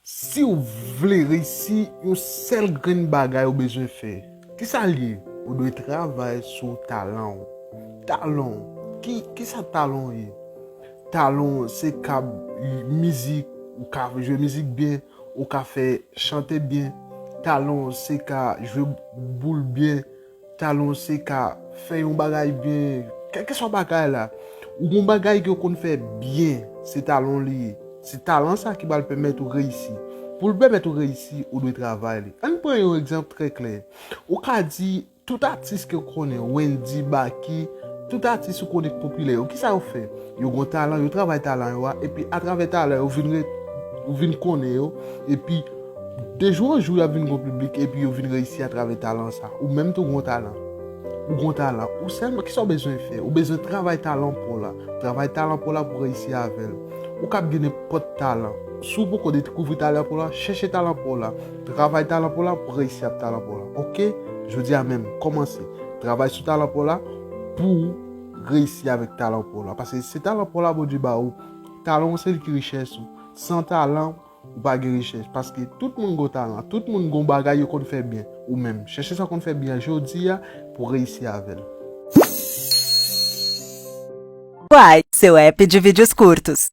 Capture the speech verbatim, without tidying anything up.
Si w vle reyisi, yon sèl grenn bagay ou bezwen fè. Kisa l ye? Ou dwe travay sou talan w. Talan w. Ki, kisa talan w ye? Talan w se ka mizik, ou ka jwe mizik byen, ou ka fè chante byen. Talan w se ka jwe boul byen. Talan w se ka fè yon bagay byen, kèlkeswa bagay la. Ou gon bagay ke w konn fè byen, se talan w li ye. Se talan sa ki pral pèmèt ou reyisi. Pou l pèmèt ou reyisi, ou dwe travay li. Ann pran yon egzanp trè klè. Ou ka di, tout atis ke w konnen, Wendy, Baky, tout atis ou konnen k popilè yo, kisa yo fè? Yo gon talan, yo travay talan yo a, epi atravè talan yo, vin re-, ou vin konnen yo, epi de jou an jou, y ap vin gon piblik, epi yo vin reyisi atravè talan sa. Ou menm tou gon talan. Ou gon talan. Ou sèlman, kisa w bezwen fè? Ou bezwen travay talan pa w la. Travay talan pa w la pou w reyisi avè l. Ou kab gen nenpòt talan. Si w poko dekouvri talan pa w la, chèche talan pa w la. Travay talan pa w la pou w reyisi ak talan pa w la. Oke? Jodi a menm, kòmanse. Travay sou talan pa w la pou w reyisi avèk talan pa w la. Paske se talan pa w la Bondye ba ou. Talan w se li ki richès ou. San talan, ou pa gen richès. Paske tout moun gon talan. Tout moun gon bagay yo konn fè byen. Ou menm. Chèche sa w konn fè byen jodi a pou w reyisi avè l. Quai, seu app de vídeos curtos.